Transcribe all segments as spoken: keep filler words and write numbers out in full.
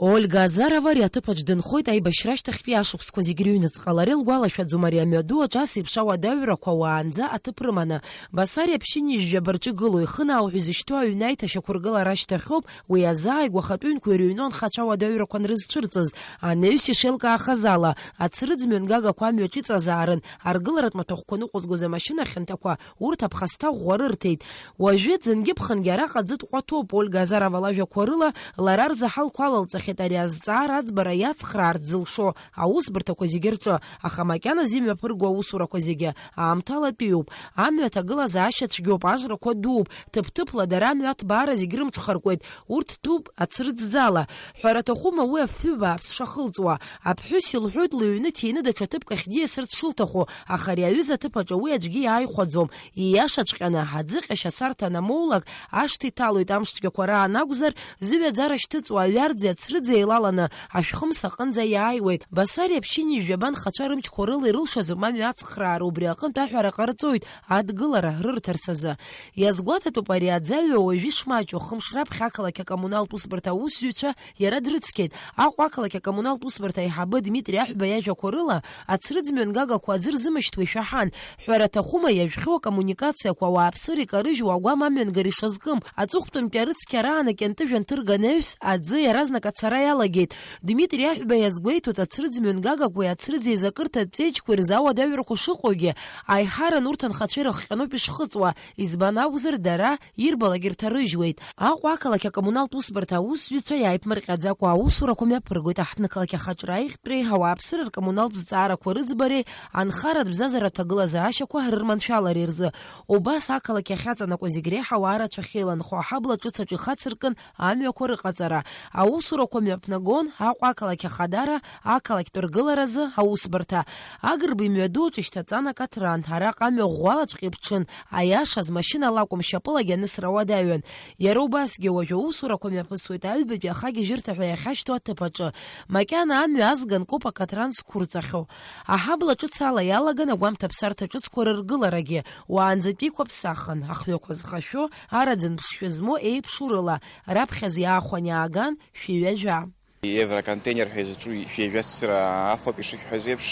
Ольга Азарова ари аҭыԥаҿ дынхоит аибашьра ашьҭахьтәи ашықәсқәа зегь рыҩныҵҟа. Лара илгәалашәаӡом ари амҩаду аҿы ас еиԥш ауадаҩрақәа уаанӡа аҭыԥ рыманы. Басариа ԥшьынҩажәи жәабаҿы игылоу, ихынаау ҳәа изышьҭоу аҩны аиҭашьақәыргылара ашьҭахьоуп уи азы ааигәа ахатәыҩнқәа ирыҩну анхацәа ауадаҩрақәа анрызцәырҵыз. Анаҩс ишеилкаахаз ала, ацрыҵ мҩангагақәа амҩа ҿиҵазаарын, аргыларатә маҭәахәқәа ныҟәызгоз амашьына хьанҭақәа урҭ аԥхасҭа ӷәӷәа рырҭеит. Уажәы ӡынгьы-ԥхынгьы араҟа аӡы тҟәа ҭоуп, Ольга Азарова лажәақәа рыла, лара рзы ҳалқәа алалҵахьеит ари азҵаара аӡбара иацхраарц зылшо аусбарҭақәа зегьы рҿы, аха макьаназы имҩаԥырго аусурақәа зегьы аамҭалатәиуп. Амҩа аҭагылазаашьа цәгьоуп, ажрақәа дууп, ҭыԥ-ҭыԥла дара амҩа аҭбаара зегь рымҽхаркуеит, урҭ тәуп ацрыҵӡала. Ҳәара аҭахума уи афҩы бааԥс шахылҵуа? Аԥҳәыс илҳәоит лыҩны ҭины даҽа ҭыԥк ахь диасырц шылҭаху, аха ари аҩыза аҭыԥ аҿы уи аӡәгьы иааихәаӡом. Ииашаҵәҟьаны, аӡыҟьашь ацарҭа анамоулак, ашҭа иҭалоит амшцәгьақәа раан акәзар, зыҩаӡара шьҭыҵуа аҩарӡи ацрыӡи еилаланы ашәхымс аҟынӡа иааиуеит. Басариа ԥшьынҩажәи жәаба анхацәа рымчқәа рыла ирылшаӡом амҩа ацхраара, убри аҟынтә аҳәара ҟарҵоит адгылара рырҭарц азы. Иазгәаҭатәуп ари аӡаҩа уажәы ишмаҷу, хымш раԥхьа ақалақь акоммуналтә усбарҭа аусзуҩцәа иара дрыцқьеит. Аҟәа ақалақь акоммуналтә усбарҭа аиҳабы Дмитри Аҳәба иажәақәа рыла, ацрыӡ мҩангагақәа аӡы рзымышьҭуа ишәаҳан. Ҳәара аҭахума, иажәхьоу акоммуникациақәа ауааԥсыра икарыжьуа агәам амҩангара ишазкым, аҵыхәтәантәи арыцқьараан акьанҭыжә анҭырга анаҩс, аӡы иаразнак ацара иалагеит. Дмитри Аҳәба иазгәеиҭоит, ацрыӡ мҩангагақәеи ацрыӡ еизакырҭатә ҵеџьқәеи рзы ауадаҩрақәа шыҟоугьы, аиҳарак урҭ анхацәа ирыхҟьаноуп ишхыҵуа, избан акәзар, дара ирбалак ирҭарыжьуеит. Аҟәа ақалақь акоммуналтә усбарҭа аусзуҩцәа иааиԥмырҟьаӡакәа аусурақәа мҩаԥыргоит аҳҭнықалақь ахаҿра аиӷьтәреи ауааԥсыра ркоммуналтә зҵаарақәа рыӡбареи анхаратә бзазаратә ҭагылазаашьақәа рырманшәалареи рзы. Убас ақалақь ахьаҵанакуа зегь реиҳа ауаа рацәа ахьеиланхо аҳабла ҿыц аҿы ихацыркын амҩақәа рыҟаҵара. Аусурақәа мҩаԥнагон Аҟәа ақалақь ахадара, ақалақьтә ргыларазы аусбарҭа. Агрба имҩаду аҿы ишьҭаҵан акаҭран, араҟа амҩа ӷәӷәалаҵәҟьа иԥҽын, аиашаз машьынала акәым, шьапылагьы анысра уадаҩын. Иара убасгьы уажә аусурақәа мҩаԥысуеит аҩбатәи ахагьежьырҭа ҳәа иахьашьҭоу аҭыԥ аҿы. Макьана амҩа азган коуп акаҭран зқәырҵахьоу. Аҳабла ҿыц ала иалаган агәамҭаԥсарҭа ҿыцқәа рыргыларагьы, уаанӡатәиқәа ԥсахын, ахҩақәа зхашәо, араӡын ԥшшәы змоу еиԥшу рыла, раԥхьаӡа иаахәан иааган, шәи-ҩажәа. Евроконтейнер ҳәа изҿу шәи-ҩажәа цра ахәап, ишышәҳәаз еиԥш,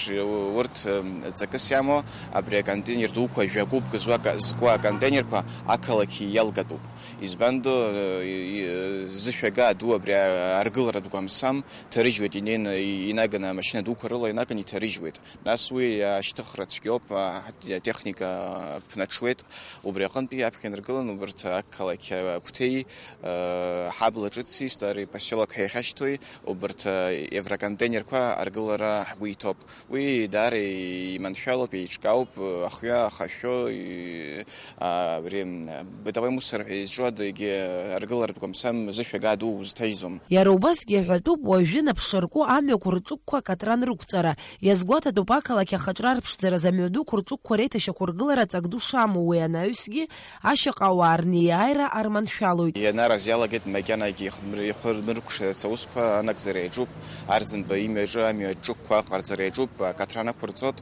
урҭ, м, ҵакыс иамоу, абри аконтейнер дуқәа жәа-гәыԥк зуа ка-, зку аконтейнерқәа ақалақь иалгатәуп. Избандо, э, и-, и-, зышәага аду абри а-, аргыларатә гәамсам ҭарыжьуеит, инеины, и-, инаганы амашьына дуқәа рыла инаганы иҭарыжьуеит. Нас уи ашьҭыхра цәгьоуп, а, ҳа-, атехника ԥнаҽуеит. Убри аҟынтәи аԥхьа инаргылан убарҭ ақалақь Агәҭеи, э, Ҳабла ҿыци, Старый поселок ҳәа иахьашьҭоуи, убарҭ, э, евроконтейнерқәа аргылара ҳгәы иҭоуп. Уи даара иманшәалоуп, еиҿкаауп, э, ахҩа ахашәо, и-, а, абри, м, бытовой мусор ҳәа изҿу адагьы аргыларатә гәамсам зышәага ду узҭажьӡом. Иара убасгьы иҳәатәуп уажәы наԥшырку амҩақәа рҿықәқәа акатран рықәҵара. Иазгәаҭатәуп ақалақь ахаҿра арԥшӡаразы амҩадуқәа рҿықәқәа реиҭашьақәыргылара ҵак ду шамоу, уи анаҩсгьы ашьаҟа ауаа рнеиааира арманшәалоит. Ианараз иалагеит макьанагьы ихмыр-, ихырмыркәшац аусқәа анагӡара иаҿуп, Арӡынба имҩаҿы амҩа ҿықәқәа аҟарҵара иаҿуп, акатран ақәырҵоит,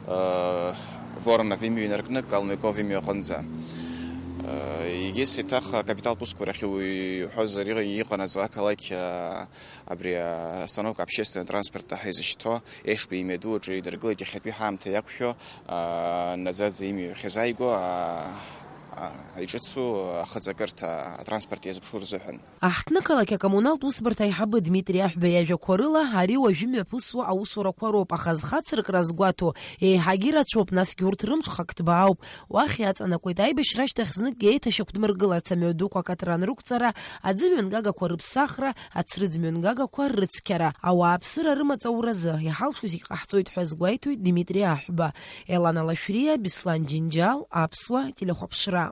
э, Воронов имҩа инаркны Калмыков имҩа аҟынӡа. Э, егьыс еиҭах акапиталтә усқәа рахь иуҳәозар, иҟанаҵо ақалақь, э, Абри аостановка общественный транспорт ҳәа изышьҭоу Ешба имҩаду аҿы идыргылеит иахьатәи ҳаамҭа иақәшәо, аа, наӡаӡа имҩа иахьазааиго, аа, аа, иҿыцу ахыҵакырҭа атранспорт иазыԥшу рзыҳәан. Аҳҭнықалақь акоммуналтә усбарҭа аиҳабы Дмитри Аҳәба иажәақәа рыла, ари уажәы имҩаԥысуа аусурақәа роуп, аха зхацыркра азгәаҭо еиҳагьы ирацәоуп, насгьы урҭ рымҽхак ҭбаауп. Уахь иаҵанакуеит аибашьра ашьҭахь знык еиҭашьақәдмыргыларц амҩадуқәа акатран рықәҵара, аӡымҩангагақәа рыԥсахра, ацрыӡ мҩангагақәа рыцқьара, ауааԥсыра рымаҵ ауразы иҳалшо зегь ҟаҳҵоит ҳәа азгәеиҭоит Дмитри Аҳәба. Елана Лашәриа, Беслан Џьынџьал, Аԥсуа телехәаԥшра.